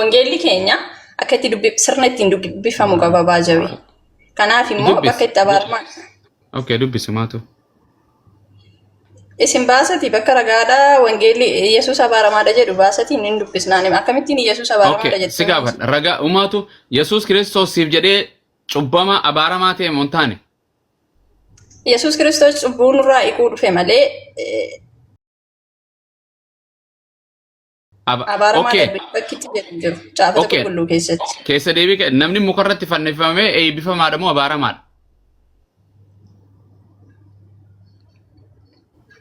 Wangeelli keenya akka itti dubbi sirna ittiin dubbifamu qaba baajawe. Kanaaf immoo Dubbis. bakka itti abaaramaan Okay, dubbisi maatu. isin baasati bakka ragaadhaa wangeelli Yesuus abaaramaadha jedhu baasati inni dubbisnaan akkamittiin Yesuus abaaramaadha Okay, si jettanii gaafadha. Ragaa umaatu Yesuus Kiristoos siif jedhee cubbama abaaramaa ta'e moo hin taane? Yesuus Kiristoos cubbuu nurraa hiikuu dhufe malee abaaramaa Okay, darbe bakki itti jedhu hin jiru caafata okay. qulqulluu keessatti. Keessa deebii namni mukarratti fannifamee eebbifamaadha moo abaaramaadha?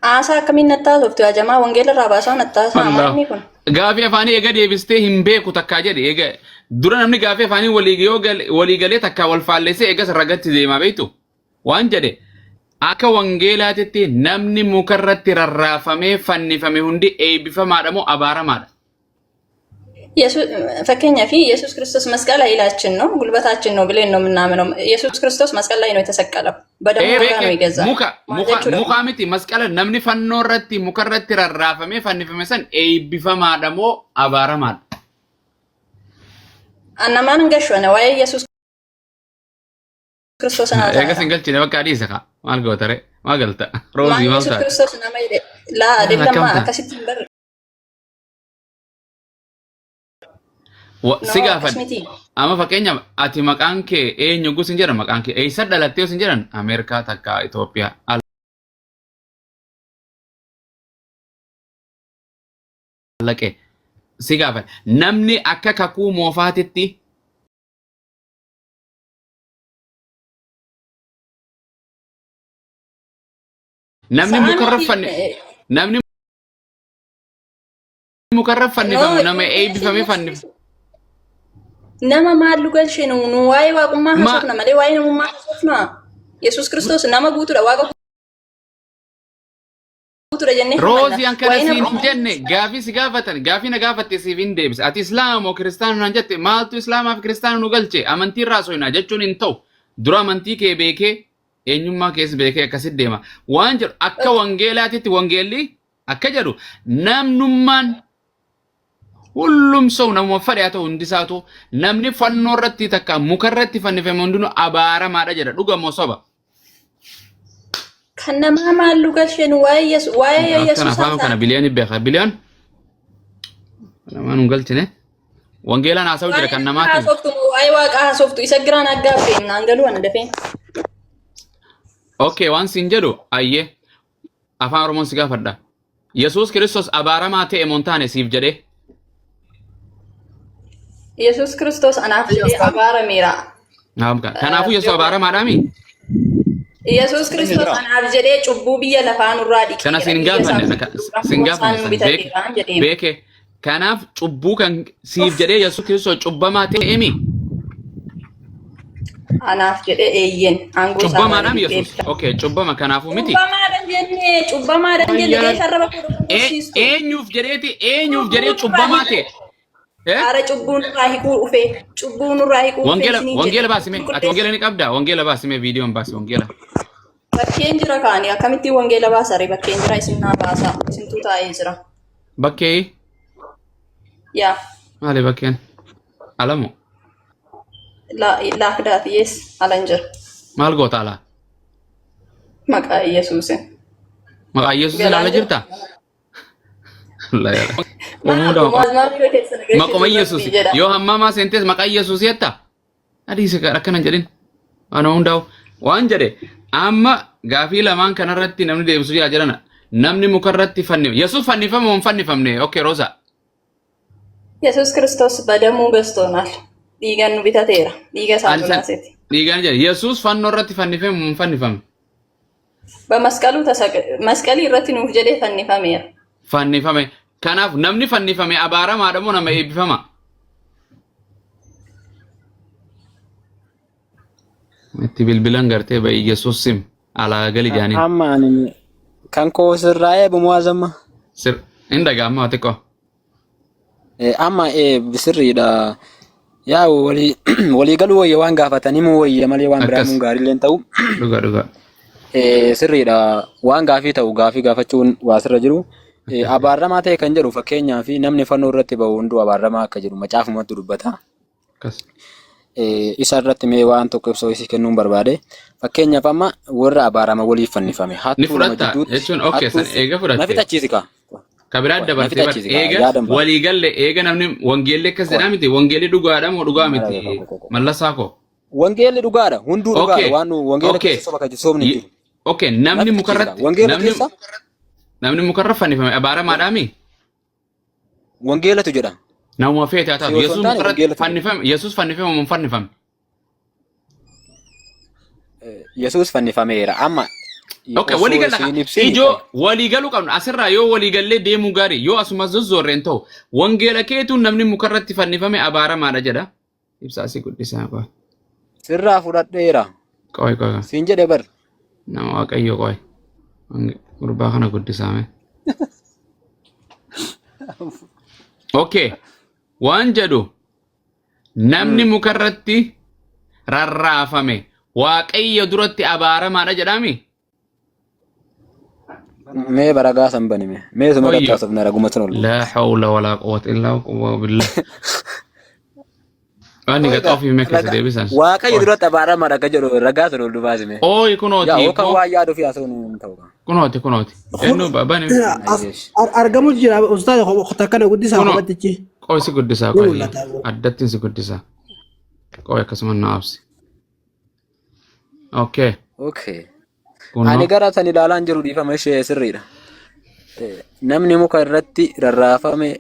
Haasaa akkamiin natti haasoftu yaa jamaa wangeela irraa baasaa natti haasaa Allah. maal inni kun? Gaafii afaanii eega deebistee hin beeku takkaa jedhe eega dura namni gaafii afaanii walii yoo walii galee takkaa wal faallessee eegas ragatti deemaa beektu waan jedhe akka wangeelaatitti namni mukarratti rarraafamee fannifame hundi eebbifamaadha moo abaaramaadha? Fakkeenyaaf ኢየሱስ ክርስቶስ መስቀል ኃይላችን ነው፣ ጉልበታችን ነው ብለን ነው የምናምነው። ኢየሱስ ክርስቶስ መስቀል ላይ ነው የተሰቀለው፣ በደሙ Ee ዋጋ ነው beeke የገዛን። muka Maal muka jechuudha? muka miti masqala namni fannoo irratti muka irratti rarraafamee fannifame san eebbifamaadha moo abaaramaadha? Namaan hin gashu ana waa'ee ኢየሱስ ክርስቶስ Eega sin galchine bakka adiisa kaa maal goota ree maal galta Maal roozii maal ኢየሱስ taate ክርስቶስ nama jedhe laa maal akkam adeemama taate akkasitti hin barre. Si No, akkas gaafadhe miti. amma fakkeenyaaf ati maqaan kee eenyu gus hin jedhan maqaan kee eessa dhalattee sin jedhan Ameerikaa takka Itoophiyaa allaqee si gaafadhe namni akka kakuu moofaatitti namni Sa'aan mukarra miti. fanni namni mukarra No, fannifamu nama eebbifamee fannifamu. Nama maal nu galche nu nu waa'ee waaqummaa Ma haasofna malee waa'ee namummaa haasofna. Yesuus Kiristoos nama guutuudha waaqa guutuudha jennee amanna. Roozii an kana Waa'ee siin hin namummaa jenne gaafii si gaafatan gaafii na gaafatte siif hin deebise. Ati islaama moo kiristaana naan jette maaltu islaamaa fi kiristaana nu galche amantii irraa soinaa jechuun hin ta'u. Dura amantii kee beekee eenyummaa kees beekee akkasitti deema. Waan jedhu akka wangeelaatitti wangeelli akka jedhu namnummaan hullum ሰው namuma fedhe haa ta'u hundi isaatu namni fannoo irratti takka muka irratti fannifame hundinuu abaaramaadha jedha dhuga moo soba. Kan namaa maal nu galche nu waa'ee Yesuus waa'ee Akkana Yesuus afaan kana haasa'an. biliyoon beeka biliyoon namaan hin galchine wangeelaan haasa'u jira Waa'ee kan namaa namaatiin. haasoftu moo waa'ee waaqaa haasoftu isa giraan aggaabbeen naan galuu ana dafeen. Okay waan siin jedhu ayyee afaan Oromoon si gaafadha. Yesuus Kiristoos abaaramaa ta'e moo hin taane siif jedhee? Yesuus Kiristoos anaaf jedhee abaarameera. Kanaafuu Yesuus abaaramaadhaami? Yesuus Kiristoos anaaf jedhee cubbuu biyya lafaa nurraa Kana dhiqeera. siin Biyya isaa gaafanne siin cubbuu gaafanne isaan nu san beeke bitateera jedheen. beeke. Kanaaf cubbuu kan siif jedhee Yesuus Kiristoos cubbamaa ta'eemi? Anaaf jedhee eeyyeen aangoo isaa Cubbamaadhaam irraa Yesuus. eebbifama. Okay, cubbama kanaafuu miti. Cubbamaadhaan jenne cubbamaadhaan jenne Wayyaa keessa arraba koo dogoggorsiistu. Eenyuuf jedheeti eenyuuf jedhee Cubbuu nurraa cubbamaa ta'e? hiikuu Eh? Ara cubbuu nurraa hiikuu dhufe cubbuu nurraa hiikuu dhufe Wangeela isinii jedhe. wangeela baasime ati Qulqulleessa. wangeela ni qabdaa wangeela baasime viidiyoon baasi wangeela. Bakkeen jira kaani akkamittiin wangeela baasare bakkeen jira isin naa baasa isintuu taa'ee jira. Bakkee Yaa maali bakkeen? Alamu laakdaati yes alan jira maal goota alaa? maqaa Yesuusin. Maqaa Yesuusin Galaan ala jira. jirta? La yaala. Maal Uumuu dama maal miira keessa na Maquma galchitu Yesuus rabbii jedha. yoo hammaamaa seentes maqaa Yesuus jetta? Adiise akkana hin jedhin. Ana hundaa'u waan jedhe amma gaafii lamaan kanarratti namni deebisu jira jedhana namni mukarratti fannifame Yesuus fannifame moo hin fannifamne? Okay Rosa. Yesuus Kiristoos badamuu gastoonal. Dhiigaan nu bitateera. Dhiiga isaa Ani san baaseti. dhiigaan jedhe Yesuus fannoo irratti fannifame moo hin fannifamne? Bamasqaluu masqalii irratti nuuf jedhee fannifameera. Fannifame. Kanaaf namni fannifame abaaramaadha moo nama eebbifama? Itti bilbilan gartee ba'i Yesuus sim alaa gali jaaniin. Amma ani kan koo sirraa'ee bumu'aazamma. Sir hin dhaga'ama xiqqoo. Amma sirriidha. Yaa walii walii galuu wayya waan gaafatan himuu wayya malee waan biraa Akkas. himuun gaariillee hin ta'u. Dhuga dhuga. Sirriidha waan gaafii ta'u gaafii gaafachuun waa sirra jiru. Abaaramaa ta'e kan jedhu fakkeenyaa fi namni fannoo irratti ba'u hunduu abaaramaa akka jedhu macaafumatti dubbata. Akkas. Isa irratti mee waan tokko ibsa isii kennuun barbaade. Fakkeenyaaf amma warra abaarama waliif fannifame. Ni Hattuu lama fudhatta jidduutti jechuun okay hattuu san eega na fudhatte. fixachiisi kaa. Ka biraa Na dabartee bar fixachiisi kaa eega yaadan ba'a. waliigalle eega namni wangeelli akkas jedhaa miti wangeelli dhugaadha moo dhugaa miti mallasaa koo. Wangeelli dhugaadha. Hunduu dhugaadha. Okay. Waan wangeela Okay. keessa soba kan sobni hin jiru. Okay Na namni fixachiisi kaa. mukarratti Wangeela namni keessa namni mukarra fannifame abaaramaadhaami. wangeelatu jedha. Namuma feete haa Si taatu. osoo hin Yesuus taane mukarratti wangeelatu jedha. fannifame Yesuus fannifame moo hin fannifame? Yesuus fannifameera. Amma Okay, osoo walii galla siin ibsini ijoo walii galuu qabna. Asirraa yoo walii gallee deemuu gaarii yoo asuma zozzoorre hin ta'u. Wangeela keetuun namni mukarratti fannifame abaaramaadha jedha. Ibsaa si guddisaa qoy. sirraa fudhadheera. Qoy qoy qoy. Siin jedhe bar. Nama waaqayyo qoy. Gurbaa kana guddisaa mee. Okay. Waan jedhu namni mukarratti rarraafame waaqayyo duratti abaaramaadha jedhaami. Mee baragaa san banime. Mee suma irratti Qoyyo. haasofna raguma sun ol. Laa hawla walaa quwwata illaa billah. Waan Qoy egaa xaafii mee keessa deebisan. Waaqayyo Qoy. duratti abaaramaadha akka jedhu ragaa sun ol dubaasime. Ooyi Yaa kunooti yookaan boo. waan yaaduu fi haasawuun hin ta'u. Kunooti kunooti. Eenyu bani Ayyeesh. Argamu jira ustaaza takkana guddisaa Kunoo. kophattichi Qoy si guddisaa ni qoy. mul'ata. Addatti si guddisaa. Qoy akkasuma na absi. Okay. Okay. Ani Kunoo. gara san ilaalaan jiru dhiifama ishee sirriidha. Namni muka irratti rarraafame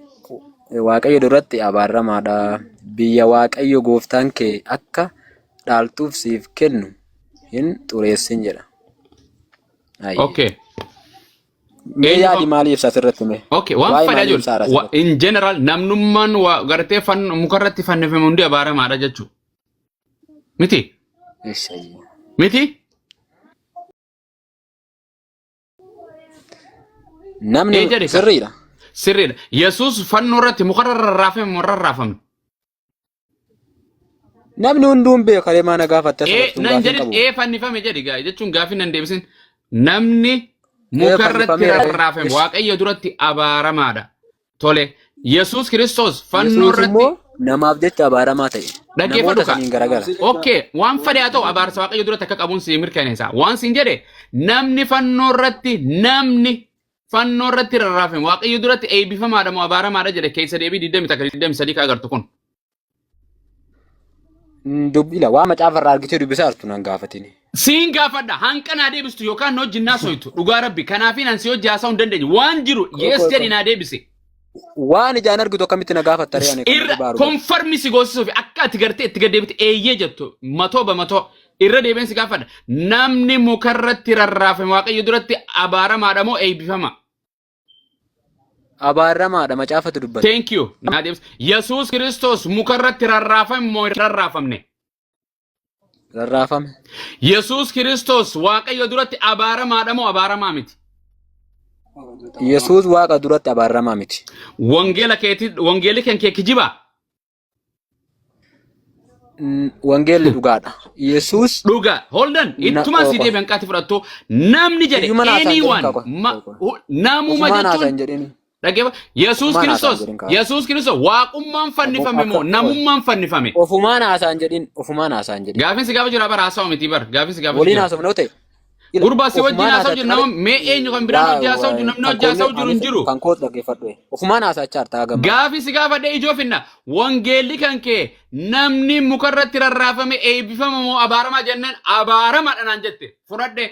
Waaqayyo duratti abaaramaadha. Biyya Waaqayyo gooftaan kee akka dhaaltuuf siif kennu hin xureessin jedha. Ayyee. Okay. Mee Eenyu yaadi maalii ibsa asirratti mee? Okay, waan Waa'ee fedha maalii jiru. ibsaa asirratti? In general namnummaan waa gartee mukarratti fannifame hundi abaaramaadha jechuudha. Miti? Eessa ayyee. Miti? Namni Ee jedhe ka. sirriidha. Sirriidha. Yesuus fannoo irratti mukarra rarraafame moo rarraafamne? Namni hunduu hin beeka deemaa na gaafatte Ee asirratti nan gaafii hin jedhin qabu. ee fannifame jedhi gaa jechuun gaafii nan deebisin. Namni Ee mukarratti fannifameera. rarraafame Waaqayyo duratti abaaramaadha. Tole Yesuus Kiristoos fannoo Yesuus irratti immoo namaaf jecha abaaramaa ta'e. dhaggeeffadhu Namoota kaa. saniin garagara. Okay, waan fedhe haa ta'u abaarsa Waaqayyo duratti akka qabuun si mirkaneessa. Waan siin jedhe namni fannoo irratti namni fannoo irratti rarraafame Waaqayyo duratti eebbifamaadha moo abaaramaadha jedhe keessa deebii 21 23 ka agartu kun. Dubbila waa macaafa irraa argitee dubbisaa jirtu nan gaafatini. Siin gaafadha hanqa naa deebistu yookaan na wajjin naa soytu dhugaa rabbi kanaafiin an si hojii haasa'uu hin dandeenye waan jiru yes Qoy, jedhi qoy. naa deebisi. Waan ijaan argitu akkamitti na gaafatta ree ani kan Irra dhibaa argu. confirm si goosisuuf akka ati gartee itti gad deebite eeyyee jettu matoo ba matoo irra deebiin si gaafadha namni mukarratti rarraafame waaqayyo duratti abaaramaadha moo eebbifama? Abaaramaadha macaafatu dubbata. Thank you. Naa deebis. Yesuus Kiristoos mukarratti rarraafame moo hin rarraafamne? Rarraafame. Yesuus Kiristoos waaqayyo duratti abaaramaadha moo abaaramaa miti? Yesuus waaqa duratti abaaramaa miti. Wangeela keeti wangeelli kan kee kijibaa? Wangeelli dhugaadha. Yesuus Dhugaa. Hold on. na Ittuma si qoy. deebi'an qaati fudhattu namni jedhe Iyyuma naasaa hin jedhin anyone kaa qoy. Qoy. namuma Ofumaa naasaa jechuun hin jedhin. dhaggeeffa Yesuus Ofumaa naasaa hin Kiristoos jedhin kaa. Yesuus Kiristoos waaqummaan fannifame Akka moo qoy. namummaan fannifame? Ofumaa naasaa hin jedhin. Ofumaa naasaa hin jedhin. Gaafin si gaafa jira bara haasa'u miti bara gaafin si gaafa Waliin jira. haasofna yoo ta'e. Ila Gurbaa si wajjin ofumaa haasa'u naasaa jiru nama malee. mee eenyu kan biraan hojii haasa'u jiru namni Kan hojii haasa'u koollee jiru hin anis jiru. kan koot dhaggeeffadhu. Ofumaa naasaa chaartaa gammaa. Gaafi si gaafadhe ijoo finna wangeelli kan kee namni mukarratti rarraafame eebbifama moo abaaramaa jennaan abaaramaadha naan jette fudhadhe.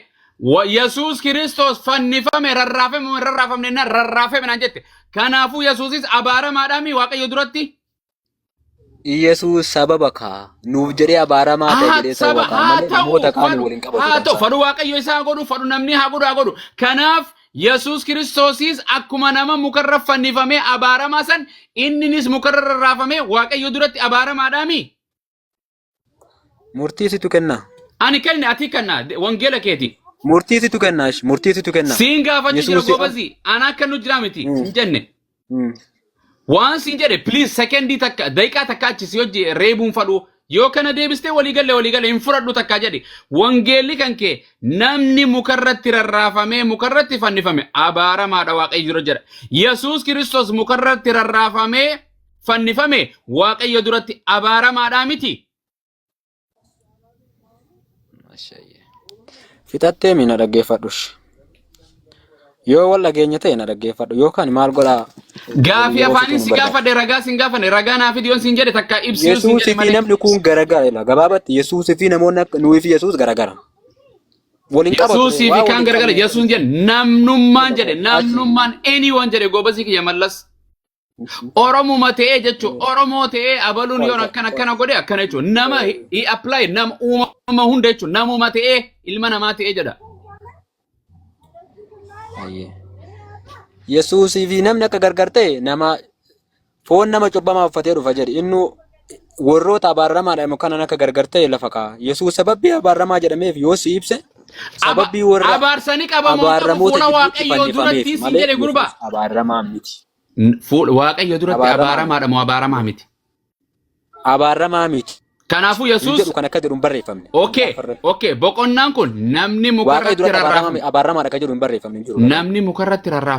Yesuus Kiristoos fannifame rarraafame moo hin rarraafamne jennaan rarraafame naan jette. Kanaafuu Yesuusis abaaramaadhaami Waaqayyo duratti. Yesuus sababa kaa nuuf jedhee abaaramaa ta'e Haa jedhee saba sababa kaa haa malee ta'u namoota kaanii fadhu waliin qabatu haa kan ta'u isaa. fadhu Waaqayyo isaa godhu fadhu namni haa godhu haa godhu. Kanaaf Yesuus Kiristoosis akkuma nama mukarra fannifamee abaaramaa san inninis mukarra rarraafamee Waaqayyo duratti abaaramaadhaami. Murtii situ kenna. Ani kenne ati kenna wangeela keeti. Murtii situ kenna. Murtii situ kenna. Siin gaafachuu jira Yesuus gobazi ana akka nu jira miti hin jenne. Waan siin jedhe please sekendii takka daqiiqaa takka achi si hojii reebuun fadhu Yoo kana deebistee walii galle, walii galle hin fudhadhu takkaa jedhi. Wangeelli kan kee namni mukarratti rarraafamee mukarratti fannifame abaaramaadha Waaqayyo dura jedha. Yesuus Kiristoos mukarratti rarraafamee fannifame Waaqayyo duratti abaaramaadhaa miti. Fixattee mi na dhaggeeffadhush. Yoo wal dhageenya ta'e na dhaggeeffadhu yookaan maal godhaa Gaafii yeroo afaaniin fixuun si barbaada. gaafadhe, ragaa sin gaafanne, ragaa naa fidi yoon sin jedhe, takka ibsi yoon sin Yesuusii jedhe fi malee. Namni kun garagara. Gabaabatti Yesuusii fi namoonni akka nuyi fi Yesuus garagara. Waliin qabatu. Yesuusii fi Waa kaan waliin garagara. qabne. Yesuus jedhe namnummaan jedhe Achi. namnummaan anyone jedhe, goobasii kiyya Mallas. Oromuma ta'ee jechuun Oromoo ta'ee abaluun yoon akkana akkana godhe akkana jechuun nama he apply nama uumama hunda jechuun namuma ta'ee ilma namaa ta'ee jedha. Ayyee. Yesuusii fi namni akka gargar ta'e nama foon nama cubbamaa uffatee dhufa jedhe, innu warroota abaaramaadha kanan akka gargar ta'e lafa kaa'a. Yesuus sababii abaaramaa jedhameef yoo si ibse, sababii warra Abaarsanii qabamoo qabu abaaramoota fuula gidduutti Waaqayyoo fannifameef duratti siin malee jedhe gurbaa. Yesuus abaaramaa miti. Fuula Waaqayyo duratti Abaaramaa abaaramaadha moo abaaramaa miti? Abaaramaa miti. Kanaafuu Hin Yesuus jedhu, kan akka jedhu hin barreeffamne. Okay, boqonnaan kun namni Waaqayyo mukarratti duratti rarraafame abaaramaadha akka jedhu hin barreeffamne, hin jiru. Namni mukarratti rarraafame.